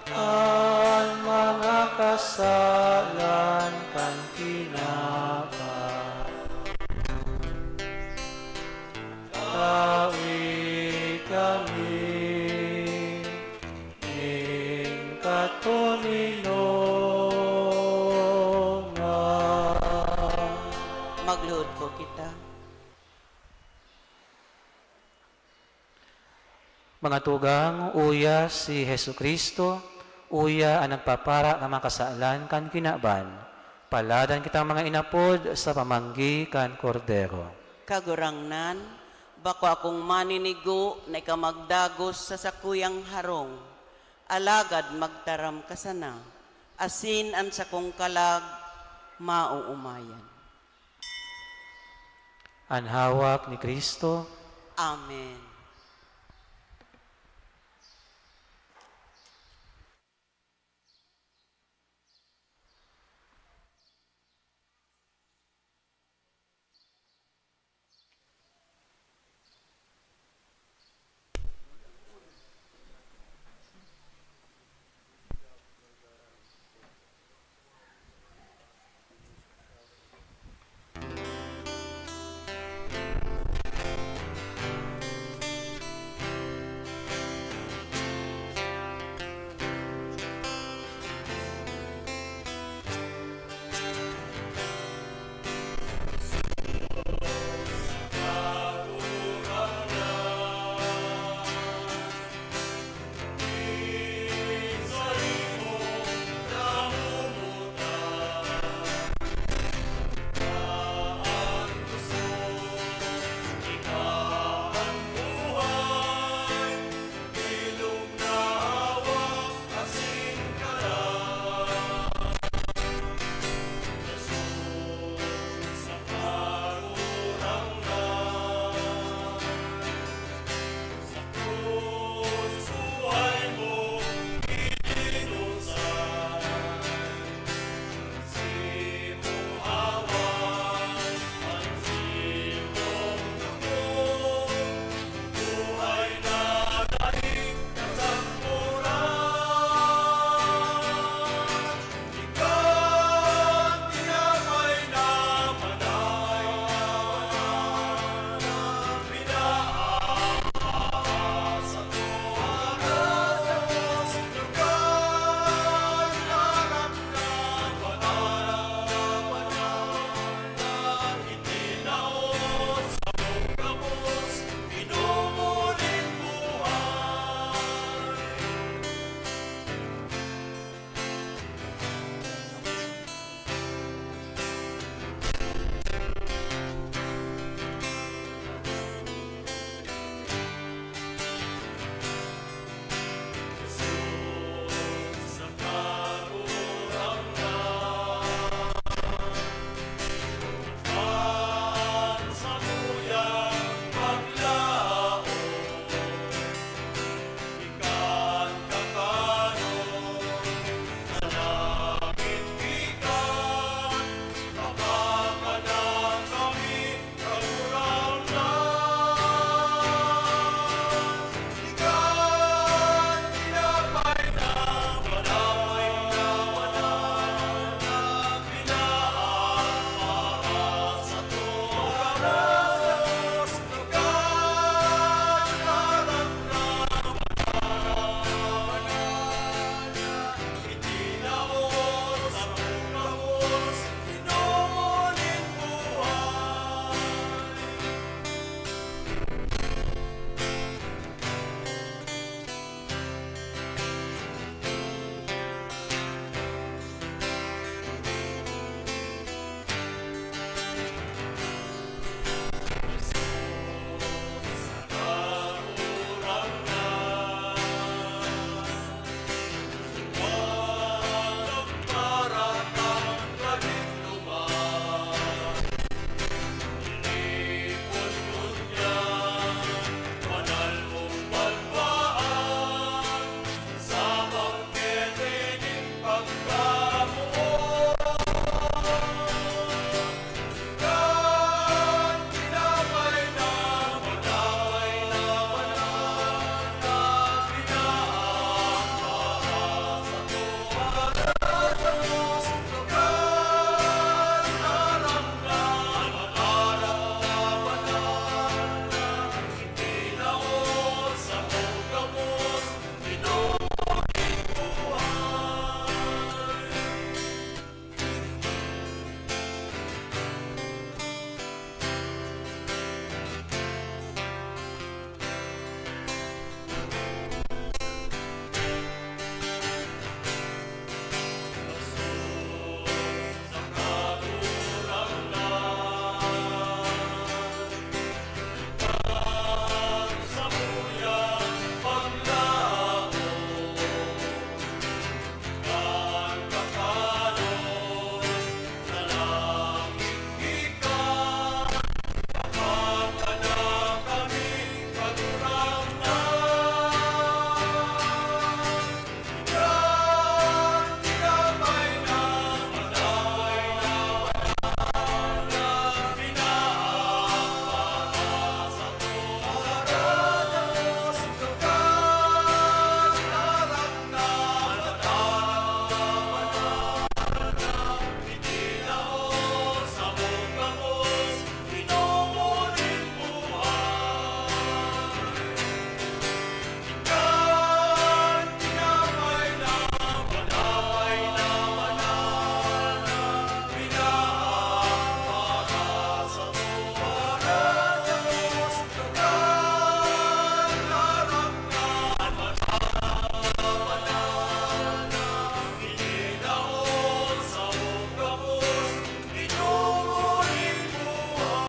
kan mga kasalan kan tinapay. Tawi kami nin katoninongan. Magluhod po kita. Mga tugang, uya si Jesu-Cristo, uya an nagpapara kan mga kasalan kan kinaban. Paladan kitang mga inapod sa pamanggi kan Kordero. Kagurangnan, bako akong maninigo na ika magdagos sa sakuyang harong, alagad magtaram ka sana, asin an sakong kalag maoomayan. An hawak ni Cristo. Amen.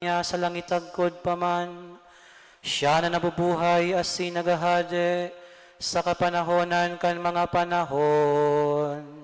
niya sa langit agkod pa man. Siya na nabubuhay asin naghahade sa kapanahonan kan mga panahon.